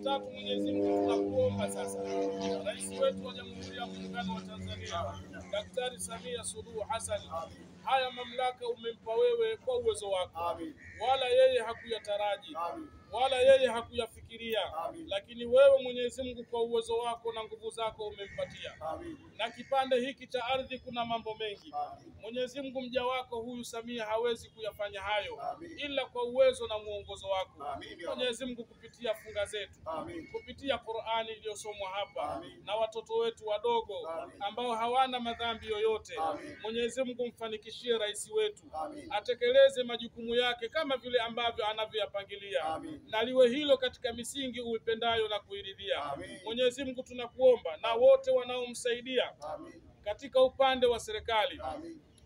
Tatu, Mwenyezi Mungu tunakuomba sasa, Rais wetu wa Jamhuri ya Muungano wa Tanzania Daktari Samia Suluhu Hassan, haya mamlaka umempa wewe kwa uwezo wako, wala yeye hakuyataraji wala yeye hakuyafikiria, lakini wewe Mwenyezi Mungu kwa uwezo wako na nguvu zako umempatia. Na kipande hiki cha ardhi kuna mambo mengi. Mwenyezi Mungu, mja wako huyu Samia hawezi kuyafanya hayo ila kwa uwezo na muongozo wako. Mwenyezi Mungu, kupitia funga zetu, kupitia Qur'ani iliyosomwa hapa na watoto wetu wadogo ambao hawana madhambi yoyote, Mwenyezi Mungu mfanikishie rais wetu atekeleze majukumu yake kama vile ambavyo anavyoyapangilia, na liwe hilo katika misingi uipendayo na kuiridhia. Mwenyezi Mungu tunakuomba na wote wanaomsaidia katika upande wa serikali,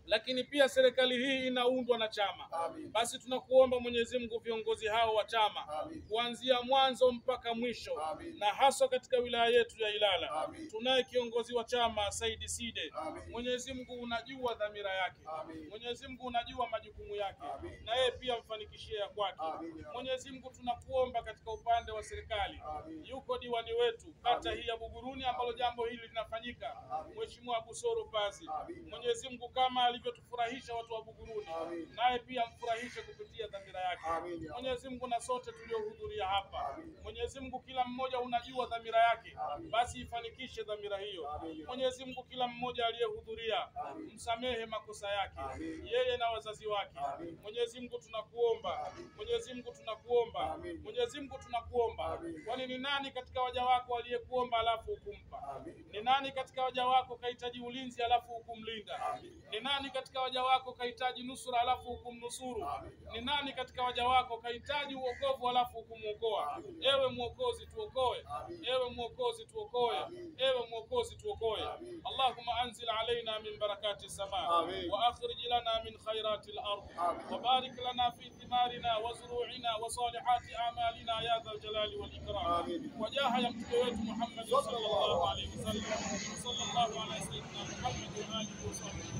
lakini pia serikali hii inaundwa na chama. Basi tunakuomba Mwenyezi Mungu, viongozi hao wa chama kuanzia mwanzo mpaka mwisho, na haswa katika wilaya yetu ya Ilala tunaye kiongozi wa chama Saidi Side. Mwenyezi Mungu unajua dhamira yake, Mwenyezi Mungu unajua majukumu yake, na yeye pia mfanikishie ya kwake. Mwenyezi Mungu tunakuomba katika upande wa serikali, yuko diwani wetu kata hii ya Buguruni ambalo jambo hili linafanyika, Mheshimiwa Busoro Pazi. Mwenyezi Mungu kama alivyotufurahisha watu wa Buguruni, naye pia mfurahishe kupitia dhamira yake. Mwenyezi Mungu, na sote tuliohudhuria hapa, Mwenyezi Mungu kila mmoja unajua dhamira yake, basi ifanikishe dhamira hiyo. Mwenyezi Mungu, kila mmoja aliyehudhuria msamehe makosa yake, yeye na wazazi wake. Mwenyezi Mungu tunakuomba, Mwenyezi Mungu tunakuomba, Mwenyezi Mungu tunakuomba, kwani ni nani katika waja wako aliyekuomba alafu hukumpa? Ni nani katika waja wako kahitaji ulinzi alafu hukumlinda? Ni nani katika waja wako kahitaji nusura alafu hukumnusuru? Ni nani katika waja wako kahitaji uokovu alafu hukumuokoa? Ewe Mwokozi tuokoe, ewe Mwokozi tuokoe, ewe Mwokozi tuokoe. Allahumma anzil alaina min barakati samaa wa akhrij lana min khairati al-ard wa barik lana fi thimarina wa zuru'ina wa salihati a'malina ya dhal jalali wal ikram. Kwa jaha ya mtume wetu Muhammad sallallahu alayhi wasallam, sallallahu ala sayyidina Muhammad wa alihi wa sahbihi.